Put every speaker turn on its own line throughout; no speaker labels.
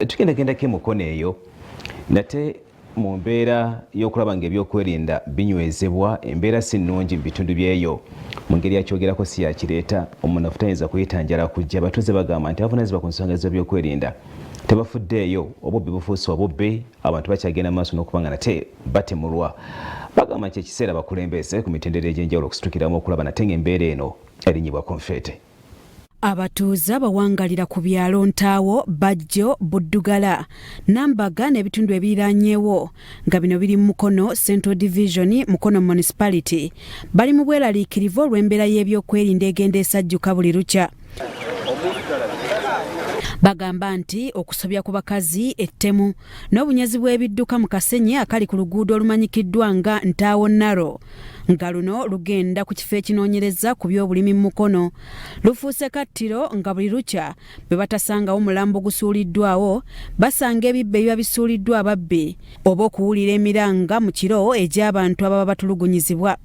Tugendagendako emukono eyo nate mu mbeera y'okulaba nga ebyokwerinda binywezebwa. Embeera si nnungi mu bitundu byeyo. Mu ngeri yakyogerako si yakireeta, omunafu tayinza kuyita njala kujja. Abatuuze bagamba nti abavunaanyizibwa ku nsonga z'ebyokwerinda tebafuddeeyo, obubbi bufuuse obubbi, abantu bakyagenda mu maaso n'okuba nga nate batemulwa. Bagamba nti ekiseera bakulembeze ku mitendera egy'enjawulo okusitukiramu okulaba nate ng'embeera eno erinyibwa ku nfeete.
Abatuuze abawangalira ku byalo Ntaawo, Bajjo, Buddugala, Nambaga n'ebitundu ebiriraanyeewo nga bino biri mu Mukono Central Division, Mukono Municipality bali mu bweraliikirivu olw'embeera y'ebyokwerinda egenda esajjuka buli lukya. Bagamba nti okusobya ku bakazi, ettemu n'obunyazi bw'ebidduka mu kasenyi akali ku luguudo olumanyikiddwa nga Ntaawo Naro nga luno lugenda ku kifo ekinoonyereza ku by'obulimi mu Mukono lufuuse kattiro, nga buli lukya bwe batasangawo mulambo gusuuliddwawo basanga ebibba ebiba bisuuliddwa ababbi oba okuwulira emiranga mu kiro egy'abantu ababa batulugunyizibwa.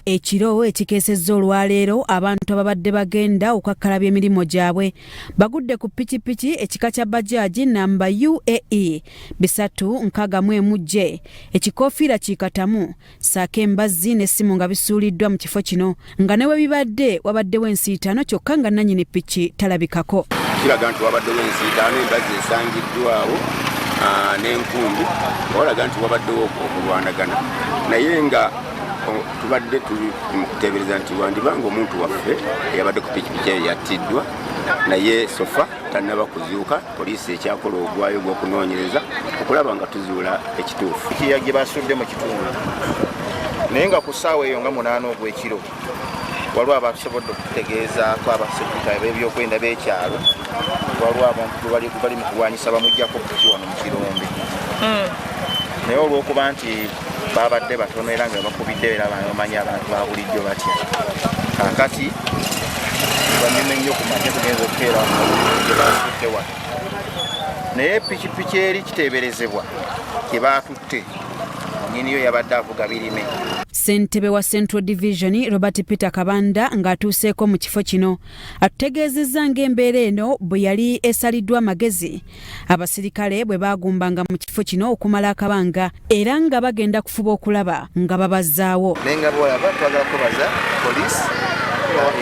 Ekiro ekikeesezza olwaleero, abantu ababadde bagenda okwakkalabya emirimu gyabwe bagudde ku pikipiki ekika kya bajaji namba UAE 361 J, ekikoofiira kiikatamu ssaako embazzi n'essimu nga bisuuliddwa mu kifo kino, nga ne we bibadde wabaddewo ensiitaano, kyokka nga nannyini piki talabikako.
Kiraga nti wabaddewo ensiitaano, embazzi esangiddwawo n'enkumbi, walaga nti wabaddewo okulwanagana, naye nga tubadde tuli mu kuteebereza nti wandibanga omuntu waffe eyabadde ku pikipiki eyo yattiddwa, naye so far tannaba kuzuuka. Poliisi ekyakola ogwayo gw'okunoonyereza okulaba nga tuzuula ekituufu.
Gye basudde mu kitundu, naye nga ku ssaawa eyo nga 8 ogw'ekiro waliwo abasobodde okutegeezaako abasekita ab'ebyokwerinda b'ekyalo, waliwo abantu bali mu kulwanyisa bamugjako piki wano mu kirombe, naye olw'okuba nti babadde batono era nga bakubidde, era bamanyi abantu ba bulijjo batya, kaakati banyuma ennyo ku makya tugenza okukeera gye basudde wano, naye pikipiki eri kiteeberezebwa gye baatutte nyiniyo yabadde avuga birime.
Ssentebe wa Central Division Robert Peter Kabanda ng'atuuseeko mu kifo kino atutegeezezza ng'embeera eno bwe yali esaliddwa amagezi abasirikale bwe baagumbanga mu kifo kino okumala akabanga, era nga bagenda kufuba okulaba nga babazzaawo.
Naye nga bwolaba, twagala kwebaza poliisi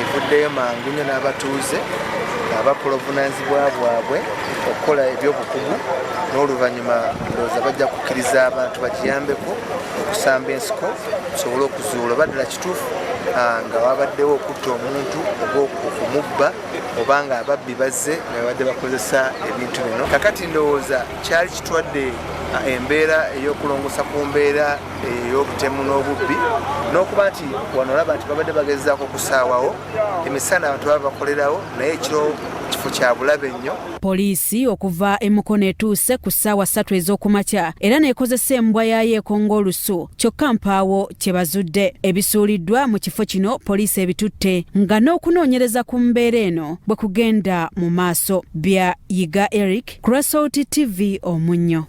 evuddeyo mangu nnyo n'abatuuze abakola obuvunanyizibwa bwabwe okukola ebyobukugu, n'oluvannyuma ndowooza bajja kukkiriza abantu bagiyambeko okusamba ensiko tusobole okuzuula oba ddala kituufu nga wabaddewo okutta omuntu oba okumubba, oba nga ababbi bazze nga babadde bakozesa ebintu bino. Kakati ndowooza kyali kitwadde embeera ey'okulongosa ku mbeera ey'obutemu n'obubbi, n'okuba nti wano olaba nti babadde bagezaako okusaawawo emisana, abantu baba bakolerawo, naye ekiro kifo kya bulabe nnyo.
Poliisi okuva e Mukono etuuse ku ssaawa 3 ez'okumakya era n'ekozesa embwa yaayo ekonga olusu, kyokka mpaawo kye bazudde. Ebisuuliddwa mu kifo kino poliisi ebitutte, nga n'okunoonyereza ku mbeera eno bwe kugenda mu maaso. Bya Yiga Eric, Crossout TV, Omunnyo.